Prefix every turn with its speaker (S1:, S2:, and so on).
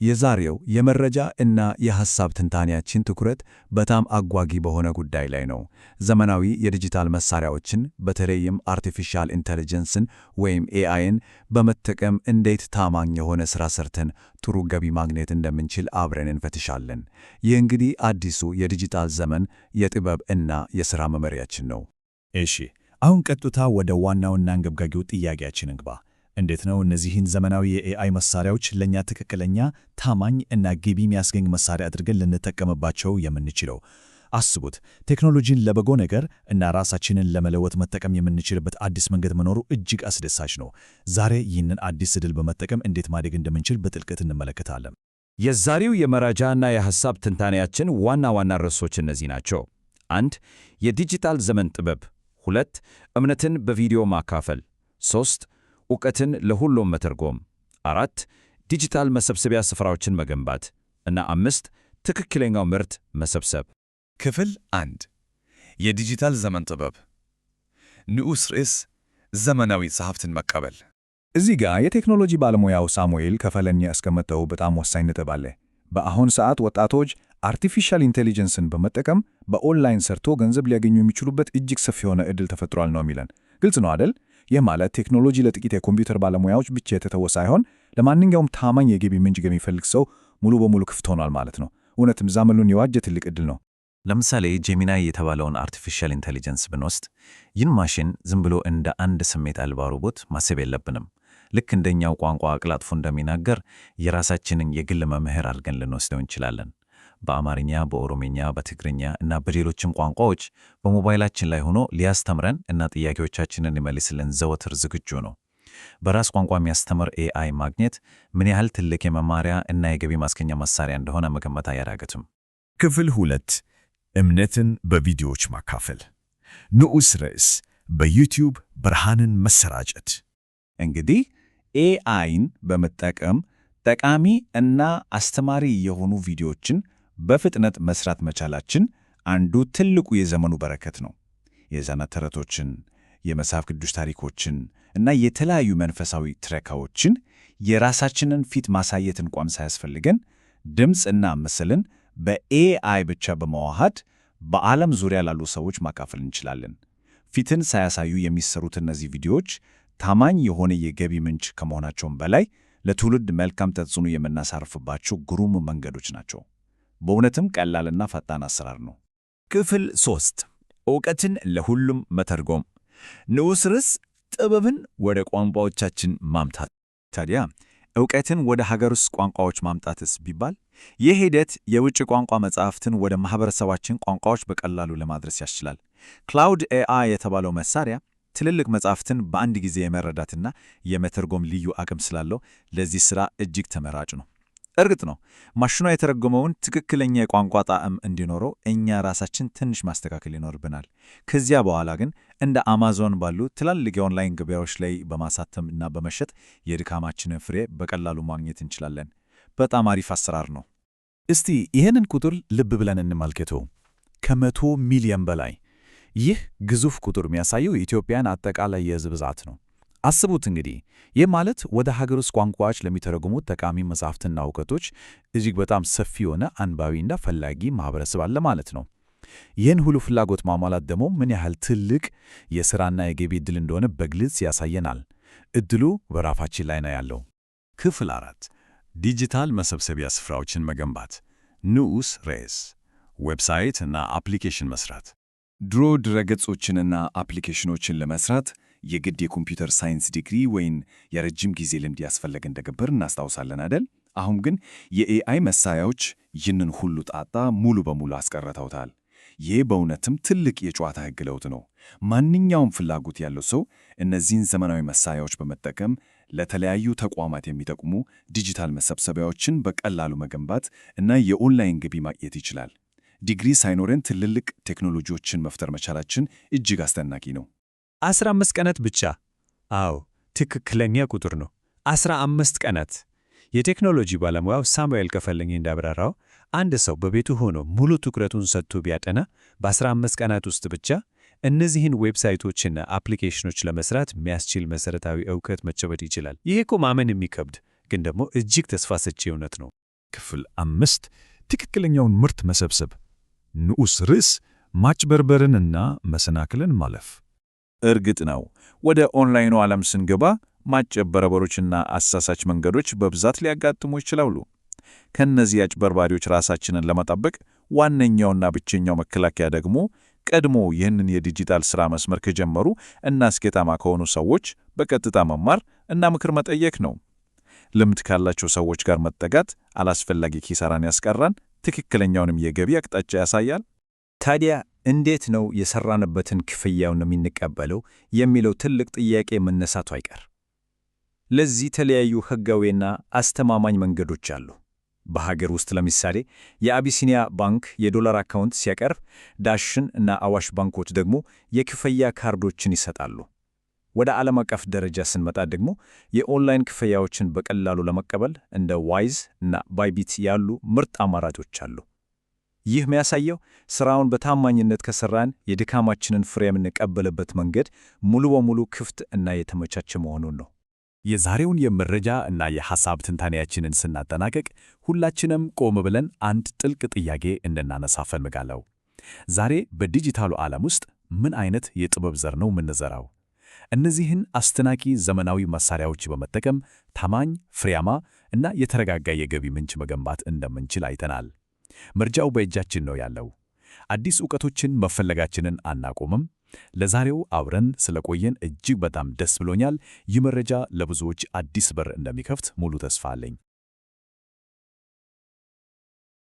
S1: የዛሬው የመረጃ እና የሐሳብ ትንታኔያችን ትኩረት በጣም አጓጊ በሆነ ጉዳይ ላይ ነው። ዘመናዊ የዲጂታል መሳሪያዎችን በተለይም artificial intelligence ን ወይም AI ን በመጠቀም እንዴት ታማኝ የሆነ ሥራ ሰርተን ጥሩ ገቢ ማግኘት እንደምንችል አብረን እንፈትሻለን። ይህ እንግዲህ አዲሱ የዲጂታል ዘመን የጥበብ እና የሥራ መመሪያችን ነው።
S2: እሺ፣ አሁን ቀጥታ ወደ ዋናውና አንገብጋቢው ጥያቄያችን እንግባ። እንዴት ነው እነዚህን ዘመናዊ የ AI መሳሪያዎች ለእኛ ትክክለኛ፣ ታማኝ እና ገቢ የሚያስገኝ መሳሪያ አድርገን ልንጠቀምባቸው የምንችለው? አስቡት፣ ቴክኖሎጂን ለበጎ ነገር እና ራሳችንን ለመለወጥ መጠቀም የምንችልበት አዲስ መንገድ መኖሩ እጅግ አስደሳች ነው። ዛሬ ይህንን አዲስ ዕድል በመጠቀም እንዴት ማደግ እንደምንችል በጥልቀት እንመለከታለን።
S3: የዛሬው የመረጃና የሐሳብ ትንታኔያችን ዋና ዋና ርዕሶች እነዚህ ናቸው። 1. የዲጂታል ዘመን ጥበብ። 2. እምነትን በቪዲዮ ማካፈል። 3. እውቀትን ለሁሉም መተርጎም። 4. ዲጂታል መሰብሰቢያ ስፍራዎችን መገንባት እና 5. ትክክለኛው ምርት መሰብሰብ።
S4: ክፍል 1፣ የዲጂታል ዘመን ጥበብ። ንዑስ ርዕስ፣ ዘመናዊ ጸሐፍትን መቀበል።
S1: እዚህ ጋር የቴክኖሎጂ ባለሙያው ሳሙኤል ከፈለኝ ያስቀመጠው በጣም ወሳኝ ነጥብ አለ። በአሁን ሰዓት ወጣቶች artificial intelligence ን በመጠቀም በኦንላይን ሰርቶ ገንዘብ ሊያገኙ የሚችሉበት እጅግ ሰፊ የሆነ ዕድል ተፈጥሯል ነው የሚለን። ግልጽ ነው አደል? ይህ ማለት ቴክኖሎጂ ለጥቂት የኮምፒውተር ባለሙያዎች ብቻ የተተወ ሳይሆን ለማንኛውም ታማኝ የገቢ ምንጭ የሚፈልግ ሰው ሙሉ በሙሉ ክፍት ሆኗል ማለት ነው። እውነትም ዘመኑን የዋጀ ትልቅ ዕድል ነው።
S5: ለምሳሌ Gemini የተባለውን artificial intelligence ብንወስድ ይህን ማሽን ዝም ብሎ እንደ አንድ ስሜት አልባ ሮቦት ማሰብ የለብንም። ልክ እንደኛው ቋንቋ አቀላጥፎ እንደሚናገር የራሳችንን የግል መምህር አድርገን ልንወስደው እንችላለን። በአማርኛ፣ በኦሮምኛ፣ በትግርኛ እና በሌሎችም ቋንቋዎች በሞባይላችን ላይ ሆኖ ሊያስተምረን እና ጥያቄዎቻችንን ሊመልስልን ዘወትር ዝግጁ ነው። በራስ ቋንቋ የሚያስተምር AI ማግኘት ምን ያህል ትልቅ የመማሪያ እና የገቢ ማስገኛ መሳሪያ እንደሆነ መገመት አያዳግትም።
S6: ክፍል 2፣ እምነትን በቪዲዮዎች ማካፈል። ንዑስ ርዕስ፣ በዩቲዩብ ብርሃንን መሰራጨት።
S1: እንግዲህ AI ን በመጠቀም ጠቃሚ እና አስተማሪ የሆኑ ቪዲዮዎችን በፍጥነት መስራት መቻላችን አንዱ ትልቁ የዘመኑ በረከት ነው። የሕፃናት ተረቶችን፣ የመጽሐፍ ቅዱስ ታሪኮችን እና የተለያዩ መንፈሳዊ ትረካዎችን የራሳችንን ፊት ማሳየት እንኳን ሳያስፈልገን ድምፅና ምስልን በ AI ብቻ በመዋሃድ በዓለም ዙሪያ ላሉ ሰዎች ማካፈል እንችላለን። ፊትን ሳያሳዩ የሚሰሩት እነዚህ ቪዲዮዎች ታማኝ የሆነ የገቢ ምንጭ ከመሆናቸውም በላይ ለትውልድ መልካም ተጽዕኖ የምናሳርፍባቸው ግሩም መንገዶች ናቸው። በእውነትም ቀላልና ፈጣን አሰራር ነው።
S3: ክፍል 3፣ እውቀትን ለሁሉም መተርጎም። ንዑስ ርዕስ፣ ጥበብን ወደ ቋንቋዎቻችን ማምጣት።
S1: ታዲያ እውቀትን ወደ ሀገር ውስጥ ቋንቋዎች ማምጣትስ ቢባል ይህ ሂደት የውጭ ቋንቋ መጽሐፍትን ወደ ማህበረሰባችን ቋንቋዎች በቀላሉ ለማድረስ ያስችላል። Claude AI የተባለው መሳሪያ ትልልቅ መጽሐፍትን በአንድ ጊዜ የመረዳትና የመተርጎም ልዩ አቅም ስላለው ለዚህ ሥራ እጅግ ተመራጭ ነው። እርግጥ ነው ማሽኗ የተረጎመውን ትክክለኛ የቋንቋ ጣዕም እንዲኖረው እኛ ራሳችን ትንሽ ማስተካከል ይኖርብናል። ከዚያ በኋላ ግን እንደ አማዞን ባሉ ትላልቅ የኦንላይን ገበያዎች ላይ በማሳተም እና በመሸጥ የድካማችንን ፍሬ በቀላሉ ማግኘት እንችላለን። በጣም አሪፍ አሰራር ነው።
S2: እስቲ ይህንን ቁጥር ልብ ብለን እንመልከተው። ከ100 ሚሊዮን በላይ። ይህ ግዙፍ ቁጥር የሚያሳየው የኢትዮጵያን አጠቃላይ የሕዝብ ብዛት ነው። አስቡት እንግዲህ፣ ይህ ማለት ወደ ሀገር ውስጥ ቋንቋዎች ለሚተረጉሙት ጠቃሚ መጻሕፍትና እውቀቶች እጅግ በጣም ሰፊ የሆነ አንባቢና ፈላጊ ማህበረሰብ አለ ማለት ነው። ይህን ሁሉ ፍላጎት ማሟላት ደግሞ ምን ያህል ትልቅ የሥራና የገቢ ዕድል እንደሆነ በግልጽ ያሳየናል። ዕድሉ በራፋችን ላይ ነው ያለው።
S4: ክፍል 4፣ ዲጂታል መሰብሰቢያ ስፍራዎችን መገንባት። ንዑስ ርዕስ፣ website እና application መስራት። ድሮ ድረገጾችንና application ኖችን ለመስራት የግድ የኮምፒውተር ሳይንስ ዲግሪ ወይም የረጅም ጊዜ ልምድ ያስፈልግ እንደነበር እናስታውሳለን አይደል? አሁን ግን የ AI መሳሪያዎች ይህንን ሁሉ ጣጣ ሙሉ በሙሉ አስቀርተውታል። ይህ በእውነትም ትልቅ የጨዋታ ሕግ ለውጥ ነው። ማንኛውም ፍላጎት ያለው ሰው እነዚህን ዘመናዊ መሳሪያዎች በመጠቀም ለተለያዩ ተቋማት የሚጠቅሙ ዲጂታል መሰብሰቢያዎችን በቀላሉ መገንባት እና የኦንላይን ገቢ ማግኘት ይችላል። ዲግሪ ሳይኖረን ትልልቅ ቴክኖሎጂዎችን መፍጠር መቻላችን እጅግ አስደናቂ ነው።
S7: 15 ቀናት ብቻ። አዎ፣ ትክክለኛ ቁጥር ነው። 15 ቀናት። የቴክኖሎጂ ባለሙያው ሳሙኤል ከፈለኝ እንዳብራራው አንድ ሰው በቤቱ ሆኖ ሙሉ ትኩረቱን ሰጥቶ ቢያጠና በ15 ቀናት ውስጥ ብቻ እነዚህን website ኦችና application ኖች ለመስራት የሚያስችል መሠረታዊ እውቀት መጨበጥ ይችላል። ይሄ እኮ ማመን የሚከብድ ግን ደግሞ እጅግ ተስፋ ሰጪ እውነት ነው።
S4: ክፍል 5፣ ትክክለኛውን ምርት መሰብሰብ። ንዑስ ርዕስ ማጭበርበርንና መሰናክልን ማለፍ።
S1: እርግጥ ነው ወደ ኦንላይኑ ዓለም ስንገባ ማጭበርበሮችና አሳሳች መንገዶች በብዛት ሊያጋጥሙ ይችላሉ። ከእነዚህ አጭበርባሪዎች ራሳችንን ለመጠበቅ ዋነኛውና ብቸኛው መከላከያ ደግሞ ቀድሞ ይህንን የዲጂታል ሥራ መስመር ከጀመሩ እና ስኬታማ ከሆኑ ሰዎች በቀጥታ መማር እና ምክር መጠየቅ ነው። ልምድ ካላቸው ሰዎች ጋር መጠጋት አላስፈላጊ ኪሳራን ያስቀራል፣ ትክክለኛውንም የገቢ አቅጣጫ ያሳያል።
S3: ታዲያ እንዴት ነው የሰራንበትን ክፍያውን የምንቀበለው የሚለው ትልቅ ጥያቄ መነሳቱ አይቀር። ለዚህ የተለያዩ ሕጋዊና አስተማማኝ መንገዶች አሉ። በሀገር ውስጥ ለምሳሌ የአቢሲኒያ ባንክ የዶላር አካውንት ሲያቀርብ፣ ዳሽን እና አዋሽ ባንኮች ደግሞ የክፍያ ካርዶችን ይሰጣሉ። ወደ ዓለም አቀፍ ደረጃ ስንመጣ ደግሞ የኦንላይን ክፍያዎችን በቀላሉ ለመቀበል እንደ ዋይዝ እና ባይቢት ያሉ ምርጥ አማራጮች አሉ። ይህ የሚያሳየው ስራውን በታማኝነት ከሰራን የድካማችንን ፍሬ የምንቀበልበት መንገድ ሙሉ በሙሉ ክፍት እና የተመቻቸ መሆኑን ነው።
S2: የዛሬውን የመረጃ እና የሐሳብ ትንታኔያችንን ስናጠናቀቅ ሁላችንም ቆም ብለን አንድ ጥልቅ ጥያቄ እንድናነሳ እፈልጋለሁ። ዛሬ በዲጂታሉ ዓለም ውስጥ ምን አይነት የጥበብ ዘር ነው የምንዘራው? እነዚህን አስደናቂ ዘመናዊ መሳሪያዎች በመጠቀም ታማኝ፣ ፍሬያማ እና የተረጋጋ የገቢ ምንጭ መገንባት እንደምንችል አይተናል። ምርጫው በእጃችን ነው ያለው። አዲስ ዕውቀቶችን መፈለጋችንን አናቆምም። ለዛሬው አብረን ስለቆየን እጅግ በጣም ደስ ብሎኛል። ይህ መረጃ ለብዙዎች አዲስ በር እንደሚከፍት ሙሉ ተስፋ አለኝ።